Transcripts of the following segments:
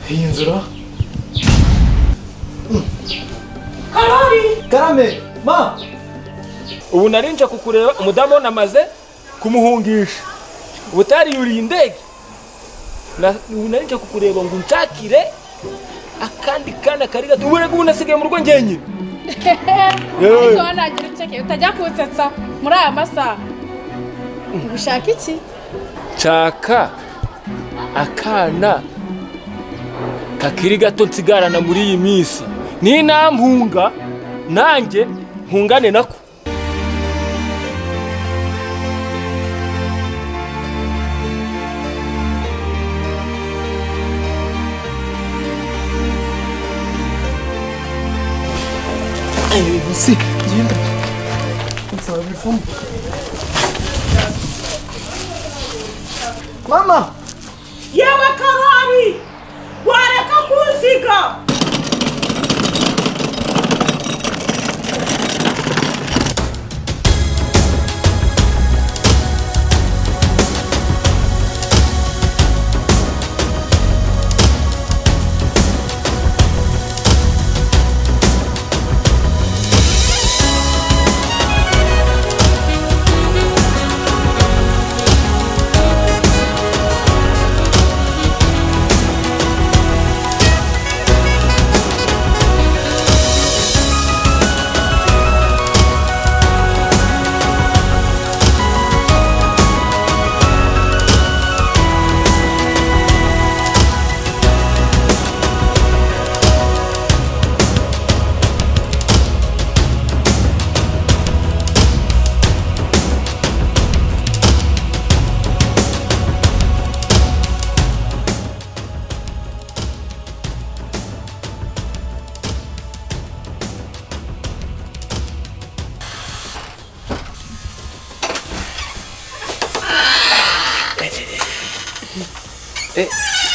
Iyi nzira. Karori! Karame, ma! Ubu narinje kukureba umudamu namaze kumuhungisha. Ubutari yuriye indege. Ubu narinje kukureba ngo unshakire akandi kana kari gato. Ubu rego nasigaye mu rugo ngenyine. Ariko wanagira uceke utajya kunsetsa muri aya masaha. Ushaka iki? Nshaka akana kakiri gato nsigarana muri iyi minsi. Ni nampunga nanjye mpungane nako. Si, genda. Nzabivamo. Mama! Yewe Karori! Wareka kunsiga!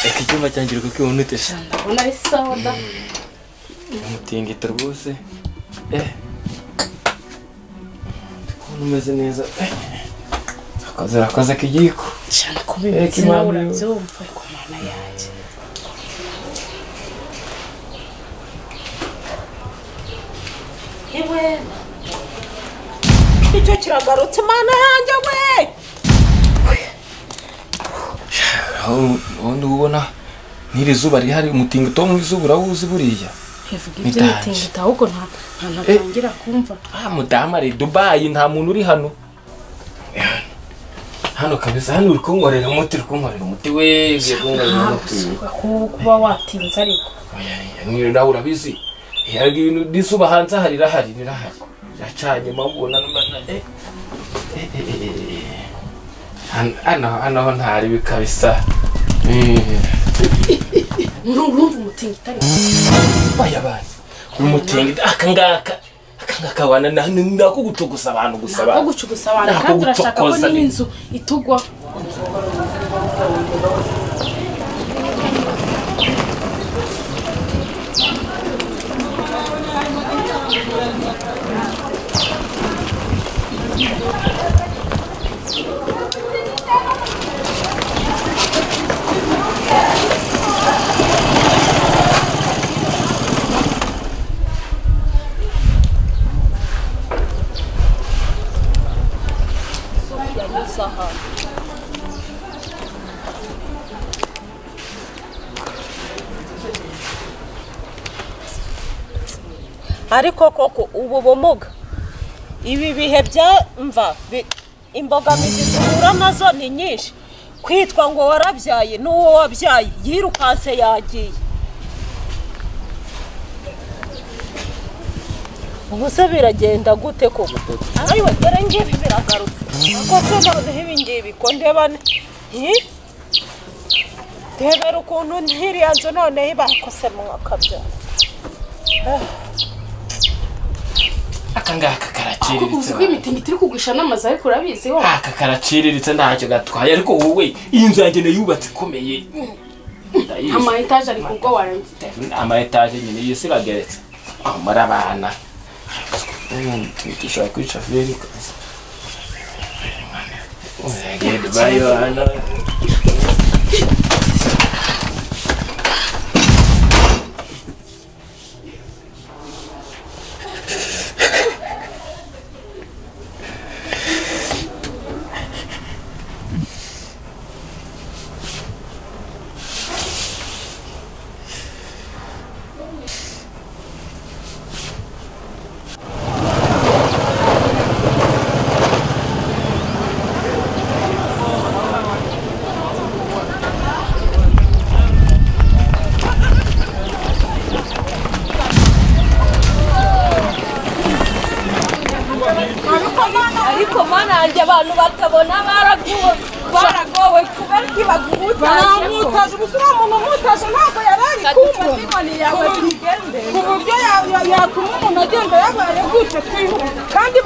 Eka icyumba cyanjye uri kukibona ute se? Ndabona ari sawa da. Umutingito rwose. Ndikubona umeze neza. Akoze akigiko. Cyane ko bimeze nawe urabyumva ku mana yanjye. Ewe. Icyo kiragarutse mana yanjye we. Ubundi ubona n'iri zuba rihari umutingito wo mu izuba urawuzi buriya. Ivuga iby'imitingito ahubwo nta ntatangira kumva. Mudamu ari Dubai nta muntu uri hano. Hano kabisa hano uri kunkorera umuti we ugiye kunkorera umuti. Kuba watinze ariko. Oya nawe urabizi. N'izuba hanze hari rirahari. Racanye mabona hano ntari bikabisa. Urumva umutingito ariko. Oya bana. Umutingito akangaka wana nakugucogosa abantu gusa abantu. Nakugucogosa abantu kandi urashaka ko n'inzu itugwa. Ariko koko ubu bumuga ibi bihe byamva imbogamizi duhura nazo ni nyinshi. Kwitwa ngo warabyaye n'uwo wabyaye yirukanse yagiye. Ubu se biragenda gute koko? Ayiwe dore ngibi biragarutse. Ko se noneho ibi ngibi ko ndeba ndebera ukuntu ntiriya nzu noneho bakose mwakabyara. Akangaka karaciriritse. Uzi ko imitingito iri kugusha n'amazu ariko urabizi wowe. Aka karaciriritse ntacyo gatwaye ariko wowe iyi nzu yanjye nayubatse ikomeye. Ama etaje ari kugwa warangiye. Ama etaje nyine iyi si irageretse. Aho murabana. Dushobora kwica feri kabisa. Bayo hano. Ariko mana yanjye, abantu batabona baragowe, baragowe kubera ko baguhutaje. Baramutaje ubu, uriya muntu umutaje ntabwo yari ari Kadufate kumva inkoni yawe tugende. ku buryo yatuma umuntu agenda yabaye gutya twihuta kandi.